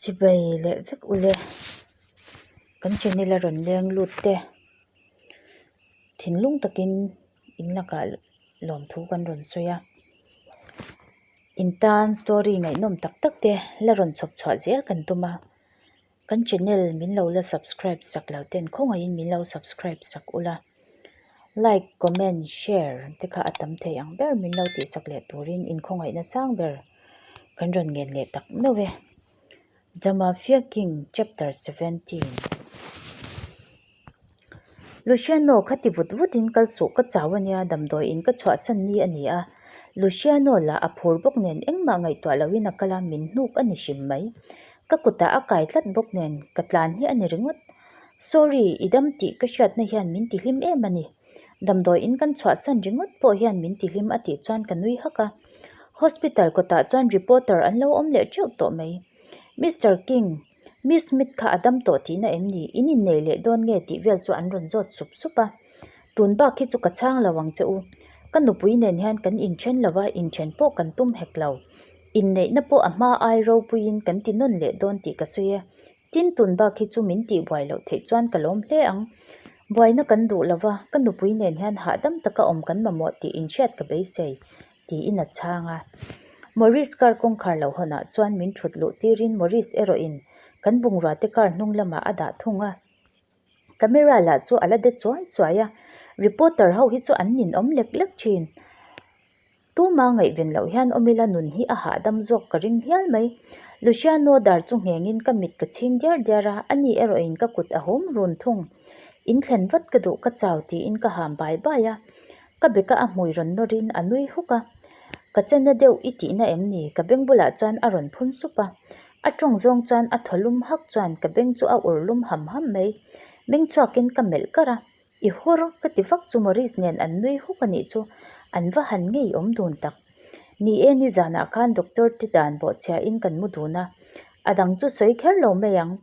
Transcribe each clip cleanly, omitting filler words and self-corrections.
Chibai leh vek ule kan channel a rawn leng lut te thinlung takin in lakah lawmthu kan rawn sawi a in tan story ngaihnawm tak tak te la rawn chhawp chhuah zel kan tum a kan channel min lo la subscribe sak lo ten khawngaihin min lo subscribe sak ula like comment share te kha a tam thei ang ber min lo tih sak leh turin in khawngaihna sang ber. Kan rawn ngen leh tak meuh e. The Mafia King Chapter 17 Luciano kha ti vut vut in kal suh ka chau a nia damdawi in ka chhuahsan ni a ni a. Luciano lah a phur bawk nen engmah ngaihtuah lo in a kal a min hnuk a ni hrim mai. Ka kutah a kai tlat bawk nen ka tlan hi a ni ringawt. Sorry i dam tih ka hriatna hian min ti hlim em a ni. Damdawi in kan chhuahsan ringawt pawh hian min ti hlim a tih chuan ka nui hak a. Hospital kawtah chuan reporter an lo awm leh teuh tawh mai. Mister King, Miss Smith kha a dam tawh tihna em ni? In innei leh dawn nge tih vel chu an rawn zawt sup sup a. Tun bak hi chu ka chhang lo ang che u. Ka nupui nen hian kan inthen lo va, inthen pawh kan tum hek lo. Inneihna pawh a hma ai ropuiin kan ti nawn leh dawn tih ka sawi e. Tin tun bak hi chu min tih buai loh theih chuan ka lawm hle ang. Buaina kan duh lo va, ka nupui nen hian hahdam taka awm kan mamawh tih inhriat ka beisei, tiin a chhang a. Maurice car kawngkhar lo hawnah chuan min thut luh tirin Maurice erawhin kan bungrua te car hnung lamah a dah thung a. Camera lah chu a la de chuai chuai a, reporter ho hi chu an ninawm lek lek thin. Tuma ngaihven loh hian awm ila nun hi a hahdam zawk ka ring hial mai. Luciano dar chu nghengin ka mit ka chhing diar diar a, ani erawhin ka kut a hum run thung. In thlen vat ka duh ka chau tiin ka ham bai bai a, ka beka a hmui rawn nawrin a nui huk a. Ka chena deuh i tihna em ni? Ka beng bulah chuan a rawn phun sup a. A tawng zawng chuan a thaw lum hak chuan ka beng chu a ur lum ham ham mai. Meng chhuakin ka melh kar a. I hur ka ti vak chu Maurice nen an nui huk a nih chu, an va han ngei awm dun tak. Ni e nizanah khan doctor te dan bawhchhia in kan mu dun a, a dang chu sawi kher lo mai ang.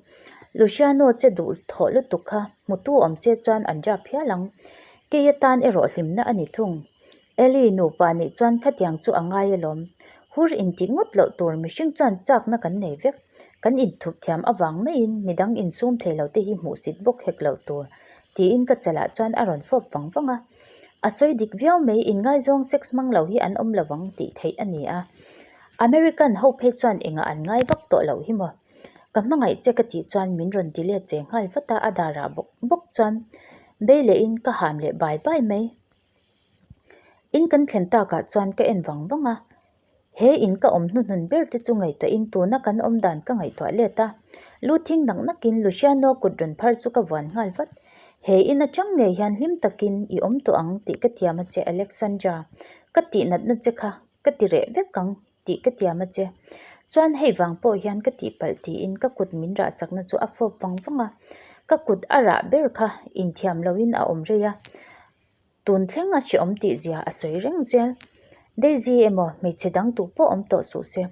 Luciano che duh thawh lutuk kha hmutu awm se chuan an rap hial ang. Kei atan erawh hlimna a ni thung. Ellie nupa nih chuan khatiang chu a ngai alawm. Hur intih ngawt loh tur mihring chuan chakna kan nei vek. Kan inthup thiam avang maiin midang insum thei lo te hi hmuhsit bawk hek loh tur tiin ka chalah chuan a rawn fawp vang vang a. A sawi dik viau mai inngaizawng sex hmang lo hi an awm lo vang tih theih a ni a. American ho phei chuan engah an ngai vak tawh loh hi maw. Ka hmangaih che ka tih chuan min rawn ti let ve nghal vat a, a darah bawk bawk chuan bei lehin ka ham leh bai bai mai. In kan thlen takah chuan ka en vang vang a, he in ka awm hnuhnun ber te chu ngaihtuahin tuna kan awm dan ka ngaihtuah let a, lu thing nak nakin Luciano kut rawn phar chu ka vuan nghal vat. He in atang ngei hian hlim takin i awm tawh ang tih ka tiam a che Alexandra, ka tih natna che kha ka ti reh vek ang tih ka tiam a che. Chuan hei vang pawh hian ka tihpalh tiin ka kut min rah sakna chu a fawp vang vang a, ka kut a rah ber kha inthiam loin a awm rei a. Tun thleng a hreawm tih zia a sawi reng zel. Daisy emaw hmeichhe dang tu pawh awm tawh suh se.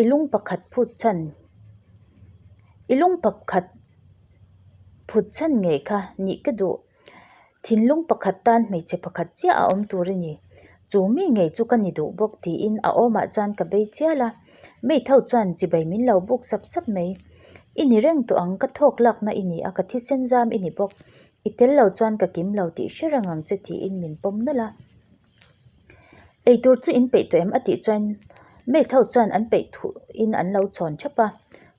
I lung pakhat phut chhan I lung pakhat phut chhan ngei kha nih ka duh. Thinlung pakhat tan hmeichhe pakhat chiah a awm tur a ni. Chu mi ngei chu ka ni duh bawk tiin a awmah chuan ka bei chial a. Mate ho chuan chibai min lo buk sap sap mai. I ni reng tawh ang ka thawk lakna i ni a ka thisen zam i ni bawk. I tel lo chuan ka kim lo tih hre reng ang che tiin min pawm nawlh a. Eitur chu in peih tawh em a tih chuan mate ho chuan an peih thuh in an lo chhawn thap a.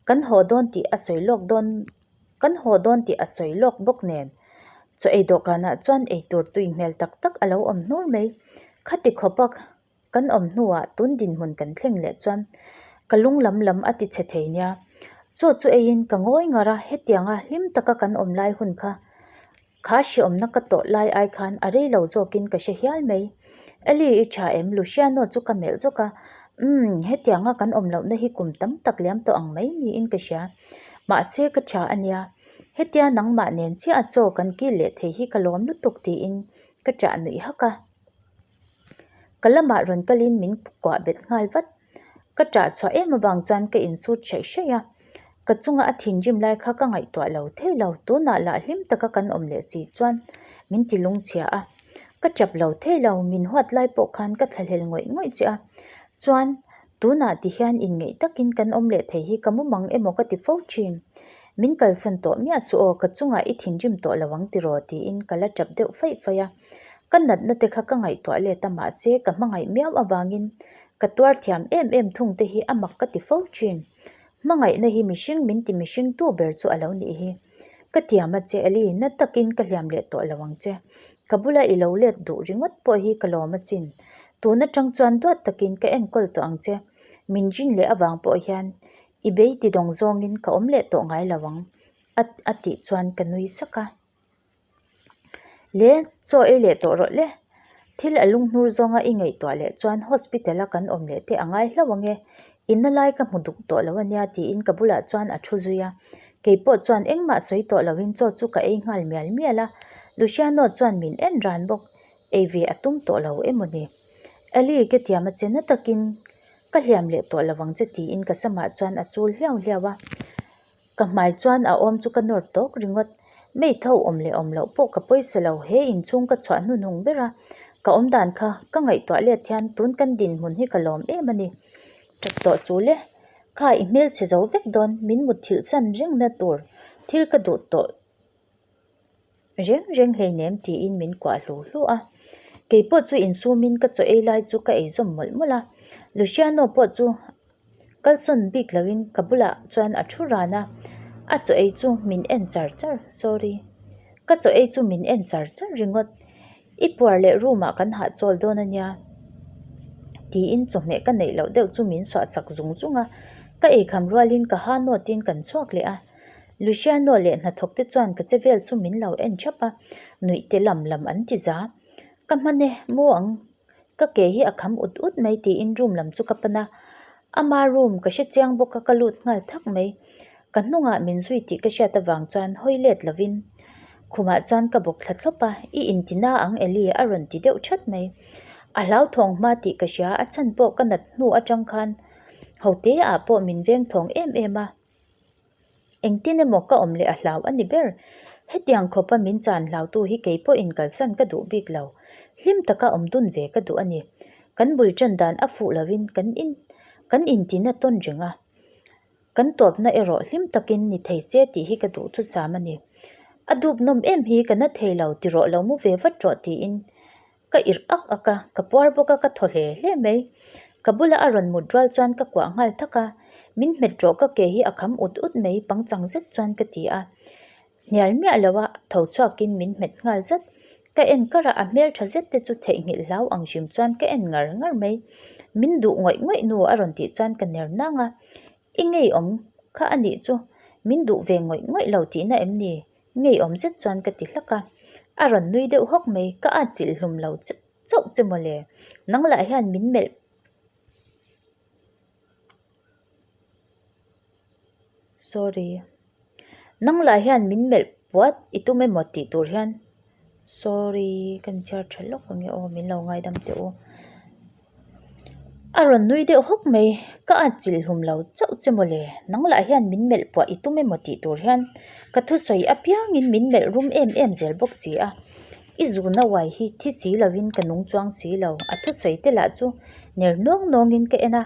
Kan haw dawn tih a sawi lawk dawn kan haw dawn tih a sawi lawk bawk nen chaw ei dawhkanah chuan eitur tui hmel tak tak a lo awm hnur mai. Khati khawp a Kan awm hnuah tun dinhmun kan thleng leh chuan ka lung lam lam a ti chhe thei nia. Chaw chu eiin ka ngawi ngar a, hetianga hlim taka kan awm lai hun kha kha hreawmna ka tawh lai ai khan a rei lo zawkin ka hre hial mai. Ellie i tha em? Luciano chu ka melh zawk a, Umm, hetianga kan awm lohna hi kum tam tak liam tawh ang mai niin ka hria. Mahse ka tha a nia, hetia nangmah nen chiah a chaw kan kil leh thei hi ka lawm lutuk tiin ka chah nuih hak a. Ka lamah rawn kalin min kuah bet nghal vat. Ka ṭah chhuah em avang chuan ka insut hraih hraih a. Ka chunga a thinrim lai kha ka ngaihtuah lo thei lo. Tunah lah hlim taka kan awm leh si chuan min ti lungchhia a. Ka ṭap lo thei lo, min huat lai pawh khan ka thlahlel ngawih ngawih che a. Chuan. Tunah ti hian inngeih takin kan awm leh thei hi ka mumang emaw ka ti fo thin. Min kalsan tawh miah suh aw, ka chungah i thinrim tawh lo ang tiraw tiin ka la tap deuh faih faih a. Ka natna te kha ka ngaihtuah let a mahse ka hmangaih miau avangin ka tuar thiam em em thung te hi a mak ka ti fo thin. Hmangaihna hi mihring min ti mihring tu ber chu a lo nih hi. Ka tiam a che Eli, na takin ka hliam leh tawh lo ang che. Ka bula i lo let duh ringawt pawh hi ka lawm asin. Tun atang chuan duat takin ka enkawl tawh ang che. Min rin leh avang pawh hian i bei ti dawng zawngin ka awm leh tawh ngai lo ang a a tih chuan ka nui sak a. Le, chaw ei leh tawh rawh le. Thil a lunghnur zawnga i ngaihtuah leh chuan hospital a kan awm leh te a ngai hlauh ang e. Inna lai ka hmu duk tawh lo a nia tiin ka bulah chuan a thu zui a. Kei pawh chuan engmah sawi tawh loin chaw chu ka ei nghal mial mial a. Luciano chuan min en ran bawk. Ei ve a tum tawh lo emaw ni? Ellie ke tiam a che na takin ka hliam leh tawh lo ang che tiin ka samah chuan a chul hliau hliau a. Ka hmai chuan a awm chu ka nawr tawk ringawt. Mei tho awm leh awm loh pawh ka pawisa lo. He inchhung ka chhuah hnuhnung ber a, ka awm dan kha ka ngaihtuah let hian tun kan dinhmun hi ka lawm em a ni. Tap tawh sul e, kha i hmelchhe zo vek dawn, min mutthilh san rengna tur thil ka duh tawh. Reng reng hleinem tiin min kuah hlu hlu a. Kei pawh chu insumin ka chaw ei lai chu ka ei zawm mawlh mawlh a. Luciano pawh chu kalsawn bik loin ka bulah chuan a thu ran a. A chaw ei chu min en char char, sorry. Ka chaw ei chu min en char char ringawt. I puar leh room ah kan hahchawl dawn a nia tiin chawhmeh ka neih loh deuh chu min suah sak zung zung a. Ka eikham rualin ka ha nawtin kan chhuak leh a. Luciano leh hnathawk te chuan ka che vel chu min lo en thap a, nuih te lam lam an ti za. Ka hman e, mu ang. Ka ke hi a kham ut ut mai tiin room lam chu ka pan a. Ama room ka hre chiang bawk a ka lut nghal thak mai. Ka hnungah min zui tih ka hriat avang chuan hawi let lovin khumah chuan ka bawk thla thlawp a, i inti na ang Eli a rawn ti deuh that mai. A hlauthawng hma tih ka hria, a chhan pawh ka nat hnu atang khan hote ah pawh min vengthawng em em a. Engtin emaw ka awm leh a hlau a ni ber. Hetiang khawpa min chan hlautu hi kei pawhin kalsan ka duh bik lo. Hlim taka awm dun ve ka duh a ni. Kan bul tan dan a fuh loin kan in kan intina tawn reng a. Kan tawpna erawh hlim takin ni thei se tih hi ka duh thusam a ni. A dup nawm em hi ka na thei lo tirawh lo mu ve vat rawh tiin Ka irh ak ak a, ka puar bawk a, ka thaw hle hle mai. Ka bula a rawn mut rual chuan ka kuah nghal thak a, min hmet rawh ka ke hi a kham ut ut mai pangchang zet chuan ka ti a. Hnial miah lo a, tho chhuakin min hmet nghal zat. Ka en kar a, a hmel tha zet te chu theihnghilh hlau ang hrim chuan ka en ngar ngar mai. Min duh ngawih ngawih nu a rawn tih chuan ka ner nang a, I ngeiawm kha a nih chu, min duh ve ngawih ngawih lo tihna em ni? Ngeiawm zet chuan ka ti hlak a, a rawn nui deuh hawk mai, ka at chilh hlum lo chauh che mawle, nang lah hian min melh sorry nang lah hian min melh puat i tum emaw tih tur hian sorry ka inchhiar tha lawk ang e aw min lo ngaidam teh u. A rawn nui deuh hawk mai, ka at chilh hlum lo chauh che mawle, nang lah hian min melh puah i tum emaw tih tur hian ka thusawi apiangin min melh rum em em zel bawk si a, i zuna uai hi thi si lovin ka nung chuang si lo, a thusawi te lah chu ner nawng nawngin ka en a,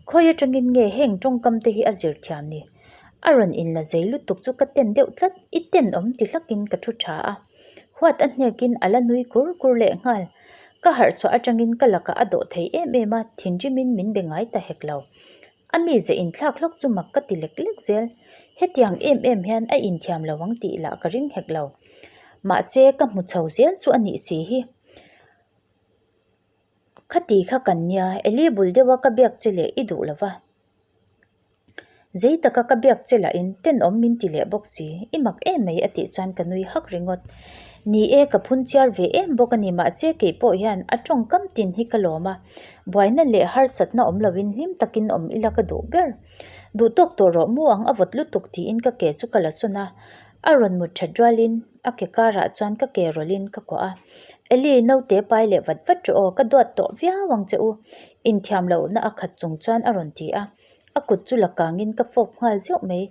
khawi atangin nge heng tawngkam te hi a zir thiam ni? A rawn inla zei lutuk chu ka ten deuh tlat, i tenawm ti hlakin ka thu tha a. Huat a hnekin a la nui kur kur leh nghal. Ka harh chhuah atangin ka lakah a dawh thei em em a, thinrimin min be ngai ta hek lo. A mi ze inthlak hlawk chu mak ka ti lek lek zel. Hetiang em em hian a inthiam lo ang tih lah ka ring hek lo. Mahse ka hmu chho zel chu a nih si hi. Khati kha kan nia, Eli bul deuha ka biak che leh i duh lo va. Zei taka ka biak che lahin tenawm min ti leh bawk si, i mak em mai a tih chuan ka nui hak ringawt. Ni e, ka phun chiar ve em bawk a ni mahse kei pawh hian a tawngkam tin hi ka lawm a, buaina leh harsatna awm loin hlim takin awm ila ka duh ber. Duh tawk tawh rawh mu ang a vawt lutuk tiin ka ke chu ka la sawn a, a rawn mut that rualin a ke karah chuan ka ke rawlhin ka kuah a, Eli naute pai leh vat vat rawh aw, ka duat tawh viau ang che u, inthiam lohna a khat chung chuan a rawn ti a, a kut chu la kangin ka fawp nghal zeuh mai,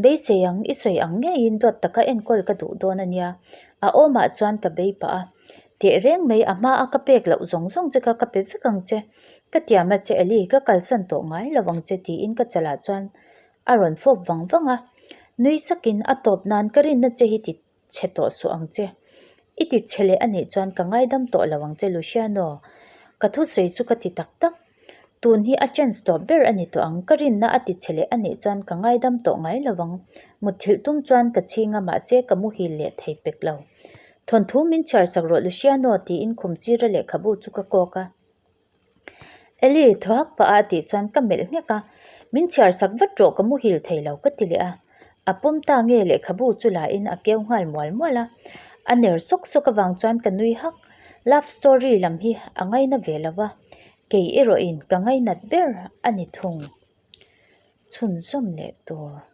beisei ang i sawi ang ngeiin duat taka enkawl ka duh dawn a nia, a awmah chuan ka bei pah a, tehreng mai a hma a ka pek loh zawng zawng che kha ka pe vek ang che. Ka tiam a che Ellie, ka kalsan tawh ngai lo ang che tiin ka chalah chuan a rawn fawp vang vang a. Nui sakin a tawp nan ka rinna che hi ti chhe tawh suh ang che. I ti chhe leh a nih chuan ka ngaidam tawh lo ang che Luciano. Ka thusawi chu ka ti tak tak. Tun hi a chance tawp ber a ni tawh ang, ka rinna a ti chhe leh a nih chuan ka ngaidam tawh ngai lo ang. Mutthilh tum chuan ka chhing a mahse ka muhil leh thei pek lo. Thawnthu min chhiar sak rawh Luciano tiin khum sira lehkhabu chu ka kawk a. Ellie thaw hak pah a a tih chuan ka melh nghek a, Min chhiar sak vat rawh ka muhil thei lo ka ti leh a. A pawm ta nge lehkhabu chu la in a keu nghal mual mual a. A ner sawk sawk avang chuan ka nui hak. Love story lam hi a ngaina ve lo va, kei erawhin ka ngainat ber a ni thung. Chhunzawm leh tur.